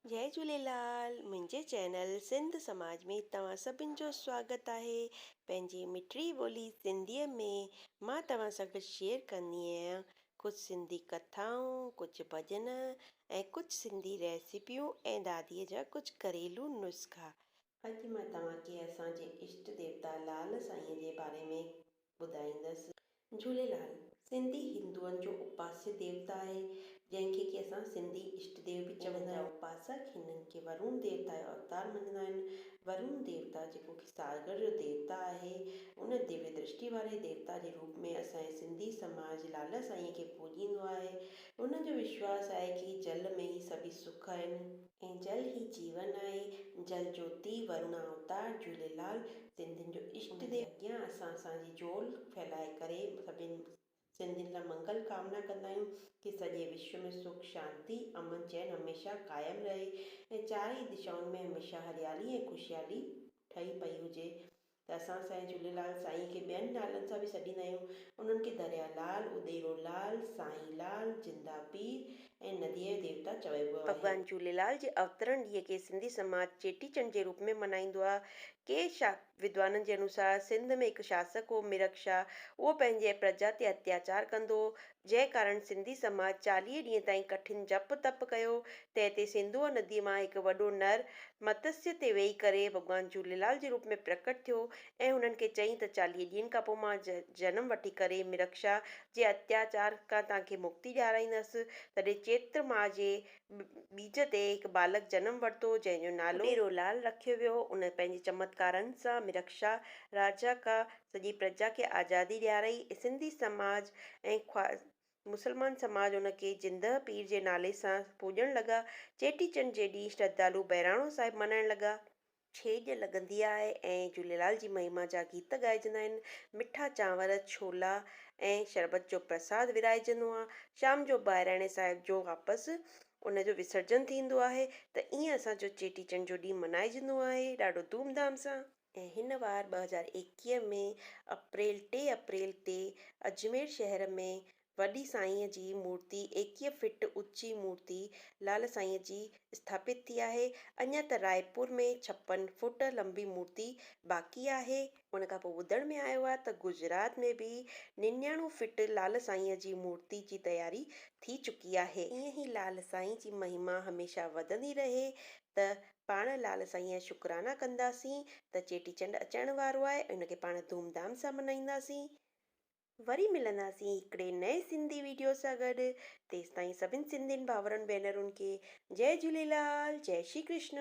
جئي جهوليلال منهنجي چينل سنڌ سماج ۾ توهان سڀن جو سواگت آهي پنهنجي مٺڙي ٻولي سنڌيء ۾ مان توهان سان گڏ شيئر ڪندي آهيان ڪجهه سنڌي ڪٿائون ڪجهه ڀڄن ۽ ڪجهه سنڌي ريسيپيون ۽ داديء جا ڪجهه گهريلو نسخا. اڄ مان توهان کي اسان جي اشٽ ديوتا لال سائينء جي باري ۾ ٻڌائيندس. جهوليلال سنڌي هندوئن جو اپاسيه ديوتا آهي، جنهن کي ڪي اسان سنڌي اشٽ ديو به چوندا آهيون. اپاسڪ هنن کي ورون ديوتا جو اوتار مڃندا آهن. ورون ديوتا جيڪو ڪي ساگر جو ديوتا آهي، ان دويه درشٽي واري ديوتا جي روپ ۾ اسان جي سنڌي سماج لال سائينء کي پوڄيندو آهي. انهن جو وشواس آهي ڪي جل ۾ ئي سڀئي سک آهن. ۽ جل ئي جيون آهي. جل جوتي، ورون اوتار، جهوليلال سنڌين جو اشٽ ديو اڳيان اسان اسان جي جهول ڦهلائي ڪري سڀن سنڌين لاء منگل ڪامنا ڪندا آهيون ڪي سڄي وشو ۾ سک شانتي امن چين هميشه قائم رهي ۽ چارئي دشائن ۾ هميشه هريالي ۽ خوشحالي ٺهي پئي هجي ته اسان سائين جهوليلال سائين کي ٻين نالن سان به سڏيندا آهيون انهن کي دريا لال اڏيرو لال سائين لال زنده پير ۽ نديء جو ديوتا چئبو آهي. ڀڳوان جهوليلال جي اوترڻ ڏينهن کي سنڌي سماج چيٽي چنڊ جي روپ ۾ ملهائيندو آهي. ڪي ودوانن جي انوسار سنڌ ۾ هڪ شاسڪ هو مرڪ شاهه، اهو پنهنجي پرجا تي اتياچار ڪندو هو، جنهن ڪارڻ سنڌي سماج 40 ڏينهن تائين ڪٺن جپ تپ ڪيو، تنهن تي سنڌوء نديء مان هڪ وڏو نر متسيه تي ويهي ڪري ڀڳوان جهوليلال جي روپ ۾ پرڪٽ ٿيو ۽ هنن کي چيائين ته 40 ڏينهن کانپوء مان جنم وٺي ڪري مرڪ شاهه جي اتياچار کان توهان کي مڪتي ڏيارائيندس، تڏهن چيتر ماهه جي ٻيج تي هڪ ٻالڪ جنم ورتو، جنهن جو نالو. اڏيرو لال رکيو ويو. ان پنهنجي چمتڪارن سان مرڪشا راجا کا سڄي پرجا کي آزادي ڏيارائي. سنڌي سماج ۽ خواهه مسلمان سماج ان کي زندهه پير جي نالي سان پوڄڻ لڳا. چيٽي چنڊ جي ڏينهن شرڌالو بهراڻو صاحب ملهائڻ لڳا. ڇيڄ لڳندي آهي ۽ جهوليلال جي مهما جا گيت ڳائجندا آهن. مٺا چانور، ڇولا ۽ شربت جو پرساد ورهائجندو آهي. شام جو بهراڻي صاحب جو واپس ان جو وسرجن ٿيندو آهي ته ائين اسان جو چيٽي چنڊ جو ڏينهن ملهائجندو آهي ڏاڍو ڌوم ڌام سان. ۽ هن وار 2021 ۾ اپريل ٽي اپريل تي اجمير شهر ۾ وڏي سائينء جي مورتي 21 فٽ اوچي مورتي لال سائينء جي اسٿاپت ٿي آهي. اڃا ته رائپور ۾ 56 فوٽ لنبي مورتي باقي آهي. ان کان پوء ٻڌڻ ۾ آيو آهي ته گجرات ۾ به ننياڻو فٽ لال سائينء جي مورتي جي تياري ٿي چڪي آهي. ائين ئي لال سائين جي مهما هميشه وڌندي رهي ته پاڻ لال سائينء جا شڪرانا ڪنداسين ته چيٽي چنڊ اچڻ وارو آهي ان کي پاڻ ڌوم ڌام سان ملهائينداسين. وري ملنداسين هڪڙي نئين سنڌي ويڊيو سان گڏ تيستائين سڀن سنڌين ڀاورن ڀينرن کي جئي جهوليلال جئي شري ڪرشن.